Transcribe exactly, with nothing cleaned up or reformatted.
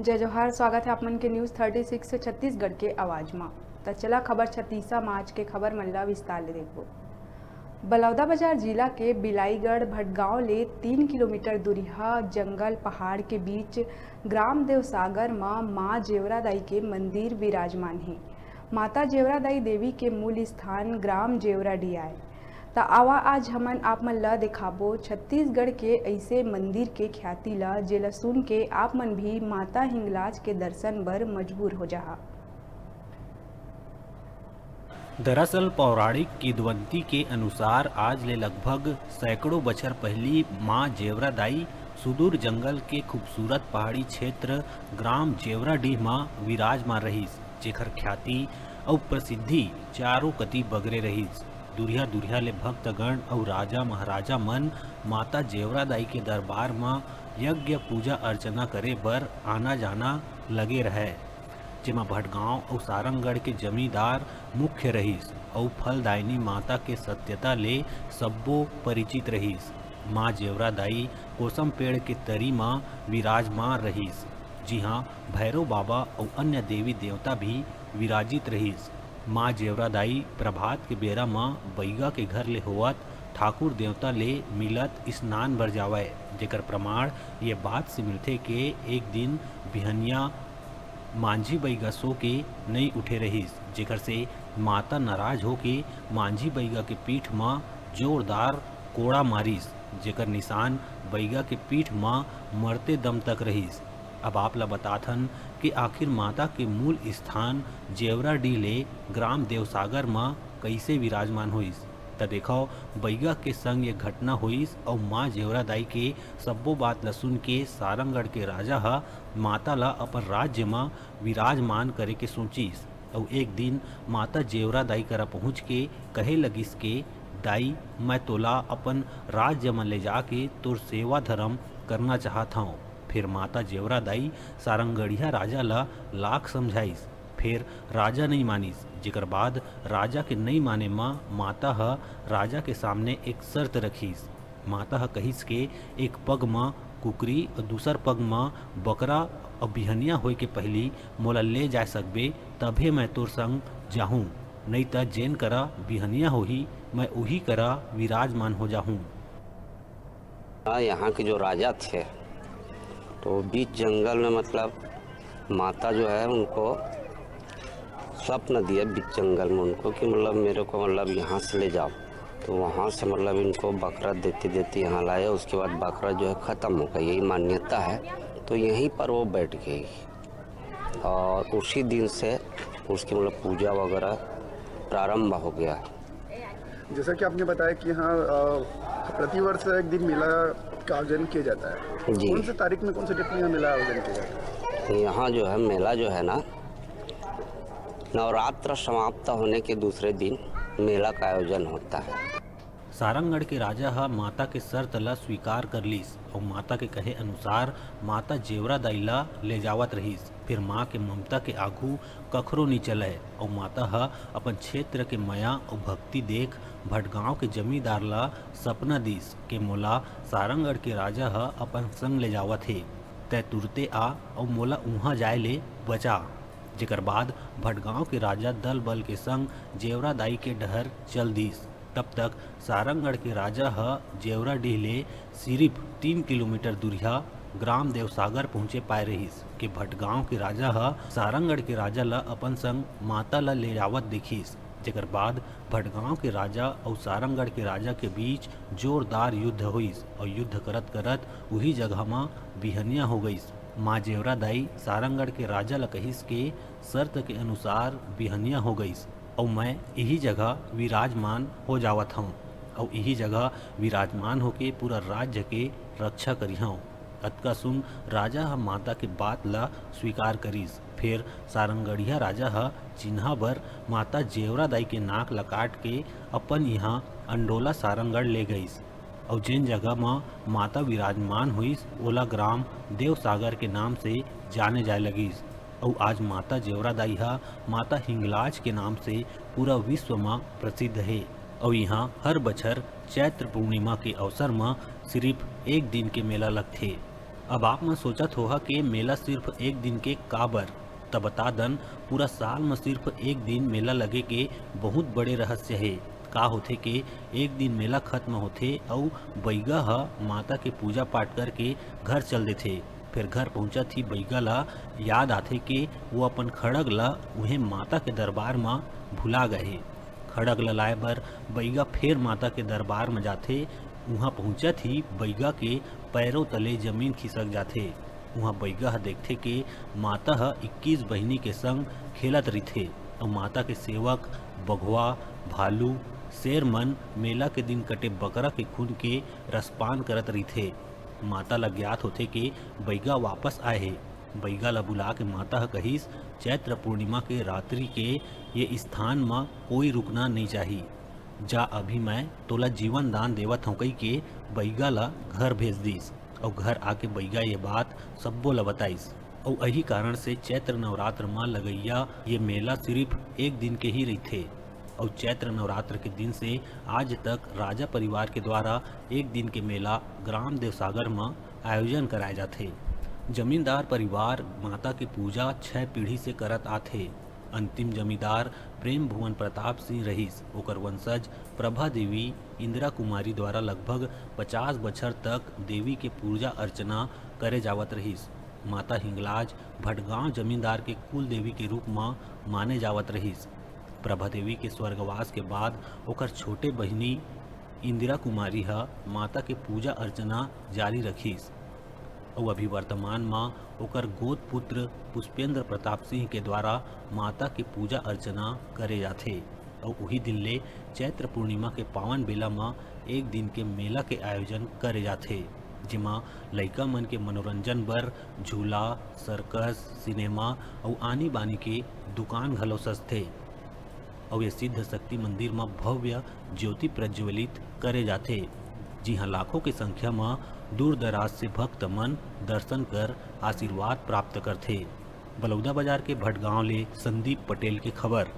जय जोहार, स्वागत है आप मन के न्यूज़ थर्टी सिक्स छत्तीसगढ़ के आवाज मा। त चला खबर छत्तीसा मा आज के खबर मन ला विस्तार ले देखबो। बलौदाबाजार जिला के बिलाईगढ़ भटगांव ले तीन किलोमीटर दूरिहा जंगल पहाड़ के बीच ग्राम देवसागर म मां जेवरादाई के मंदिर विराजमान हे। माता जेवरादाई देवी के मूल स्थान ग्राम जेवराडीह आय। त आवा आज हमन आप मन ल देखाबो छत्तीसगढ़ के अइसे मंदिर के ख्याति ल, जेला सुन के आप मन भी माता हिंगलाज के दर्शन बर मजबूर हो जाहा। दरअसल पौराणिक किंवदंती के अनुसार आज ले लगभग सैकड़ों बछर पहिली मां जेवरादाई सुदूर जंगल के खूबसूरत पहाड़ी क्षेत्र ग्राम जेवराडीह म विराजमान रहिस, जेकर ख्याति अउ प्रसिद्धि चारों कति बगरे रहिस। दुरिहा दुरिहा ले भक्तगण अउ राजा महाराजा मन माता जेवरादाई के दरबार म यज्ञ पूजा अर्चना करे बर आना जाना लगे रहय, जेमा भटगांव अउ सारंगढ़ के जमींदार मुख्य रहिस अउ फलदायिनी माता के सत्यता ले सब्बो परिचित रहिस। मां जेवरादाई कोसम पेड़ के तरी म विराजमान रहिस, जिहां भैरव बाबा अउ अन्य देवी देवता भी विराजित रहिस। मां जेवरादाई प्रभात के बेरा म बइगा के घर ले होवत ठाकुर देवता ले मिलत स्नान बर जावय, जेकर प्रमाण ये बात से मिलथे के एक दिन बिहनिया मांझी बइगा सो के नइ उठे रहिस, जेकर से माता नाराज होके मांझी बइगा के पीठ म जोरदार कोड़ा मारिस, जेकर निशान बइगा के पीठ म मरते दम तक रहिस। अब आप ला बतात हन कि आखिर माता के मूल स्थान जेवराडीह ले ग्राम देवसागर म कइसे विराजमान होइस। त देखव, बइगा के संग ये घटना होइस अउ मां जेवरादाई के सब्बो बात ल सुन के सारंगढ़ के राजा ह माता ल अपन राज्य म विराजमान करे के सोचिस अउ एक दिन माता जेवरादाई करा पहुंच के कहे लगिस के, "दाई, मैं तोला अपन राज्य म ले जाके तोर सेवा धरम करना चाहत हंव।" फेर माता जेवरादाई सारंगढ़िया राजा ल लाख समझाइस, फेर राजा नइ मानिस, जेकर बाद राजा के नइ माने म माता ह राजा के सामने एक शर्त रखिस। माता ह कहिस के, "एक पग म कुकरी अउ दूसर पग म बकरा अउ बिहनिया होए के पहिली मोला ले जाय सकबे, तभे मैं तोर संग जाहूं, नइ त जेन करा बिहनिया होही, मैं उही करा विराजमान हो जाहूं।" हाँ, यहाँ के जो राजा थे, तो बीच जंगल में, मतलब, माता जो है, उनको स्वप्न दिया बीच जंगल में उनको कि, मतलब, मेरे को, मतलब, यहाँ से ले जाओ। तो वहाँ से, मतलब, इनको बकरा देते देते यहाँ लाए, उसके बाद बकरा जो है, ख़त्म हो गया, यही मान्यता है। तो यहीं पर वो बैठ गई और उसी दिन से उसकी, मतलब, पूजा वगैरह प्रारंभ हो गया। जैसा कि आपने बताया कि यहाँ, अ, प्रतिवर्ष एक दिन मेला का आयोजन किया जाता है। जी। कौन से तारीख में, कौन से डेट में यहाँ मेला आयोजन किया जाता है? यहाँ जो है, मेला जो है ना, नवरात्र समाप्त होने के दूसरे दिन मेला का आयोजन होता है। सारंगढ़ के राजा ह माता के शर्त ल स्वीकार कर लीस अउ माता के कहे अनुसार माता जेवरा दाई ल ले जावत रहिस। फेर माँ के ममता के आघू कखरो नी चलय अउ माता ह अपन क्षेत्र के मया अउ भक्ति देख भटगांव के जमींदार ल सपना दीस के मोला सारंगढ़ के राजा ह अपन संग ले जावत हे, तैं तुरते आ अउ मोला उहाँ जाय ले बचा। जेकर बाद भटगांव के राजा दल बल के संग जेवरा दाई के डहर चल दीस। तब तक सारंगढ़ के राजा ह जेवराडीह ले सिरिफ तीन किलोमीटर दूरिहा ग्राम देवसागर पहुंचे पाए रहिस के भटगांव के राजा ह सारंगढ़ के राजा ल अपन संग माता ल ले जावत देखिस। जेकर बाद भटगांव के राजा अउ सारंगढ़ के राजा के बीच जोरदार युद्ध होइस अउ युद्ध करत करत उही जगह म बिहनिया हो गइस। माँ जेवरा दाई सारंगढ़ के राजा ल कहिस के शर्त के अनुसार बिहनिया हो गइस अउ मैं इही जगह विराजमान हो जावत हंव अउ इही जगह विराजमान होके पूरा राज्य के रक्षा करिहंव। अतका सुन राजा ह माता के बात ल स्वीकार करिस। फेर सारंगढ़िया राजा ह चिन्हा बर माता जेवरा दाई के नाक ल काट के अपन इहां अंडोला सारंगढ़ ले गइस। अउ जेन जगह म माता विराजमान होइस, ओला ग्राम देवसागर के नाम से जाने जाय लगिस। अउ आज माता जेवरा दाई ह माता हिंगलाज के नाम से पूरा विश्व म प्रसिद्ध हे। अउ इहां हर बछर चैत्र पूर्णिमा के अवसर म सिरिफ एक दिन के मेला लगथे। अब आप मन सोचत होहा के मेला सिर्फ एक दिन के काबर? त बता दन, पूरा साल म सिर्फ एक दिन मेला लगे के बहुत बड़े रहस्य हे। का होथे के एक दिन मेला खत्म होथे अउ बइगा ह माता के पूजा पाठ करके घर चल देथे। फिर घर पहुंचत ही बइगा ला याद आथे के वो अपन खड़ग ला उहे माता के दरबार म भुला गए हे। खड़ग ल लाए बर बइगा फेर माता के दरबार म जाथे। उहाँ पहुंचत ही बइगा के पैरों तले जमीन खिसक जाथे। उहाँ बइगा ह देखथे के माता ह इक्कीस बहिनी के संग खेलत रिथे अउ माता के सेवक, बघवा, भालू, शेर मन मेला के दिन कटे बकरा के खून के रसपान करत रिथे। माता ल ज्ञात होथे के बइगा वापस आए हे। बइगा ल बुला के माता ह कहिस, "चैत्र पूर्णिमा के रात्रि के ये स्थान म कोई रुकना नइ चाही। जा, अभी मैं तोला जीवन दान देवत हंव," कहिके बइगा ल घर भेज दिस। अउ घर आके बइगा ये बात सब्बो ल बताइस। अउ यही कारण से चैत्र नवरात्र म लगइया ये मेला सिर्फ एक दिन के ही रहिथे। अउ चैत्र नवरात्र के दिन से आज तक राजा परिवार के द्वारा एक दिन के मेला ग्राम देवसागर म आयोजन कराए जाथे। जमींदार परिवार माता के पूजा छह पीढ़ी से करत आथे। अंतिम जमींदार प्रेम भुवन प्रताप सिंह रहिस। ओकर वंशज प्रभा देवी इंदिरा कुमारी द्वारा लगभग पचास बछर तक देवी के पूजा अर्चना करे जावत रहिस। माता हिंगलाज भटगांव जमींदार के कुल देवी के रूप म माने जावत रहिस। प्रभा देवी के स्वर्गवास के बाद ओकर छोटे बहिनी इंदिरा कुमारी ह माता के पूजा अर्चना जारी रखिस। अउ अभी वर्तमान म ओकर गोद पुत्र पुष्पेंद्र प्रताप सिंह के द्वारा माता के पूजा अर्चना करे जाथे। अउ उही दिन ले चैत्र पूर्णिमा के पावन बेला म एक दिन के मेला के आयोजन करे जाथे, जेमा लइका मन के मनोरंजन बर झूला, सर्कस, सिनेमा अउ आनी बानी के दुकान घलो सजथे। अउ ये सिद्ध शक्ति मंदिर म भव्य ज्योति प्रज्वलित करे जाथे, जिहां लाखों के संख्या म दूर दराज से भक्त मन दर्शन कर आशीर्वाद प्राप्त करथे। बलौदा बाजार के भटगांव ले संदीप पटेल के खबर।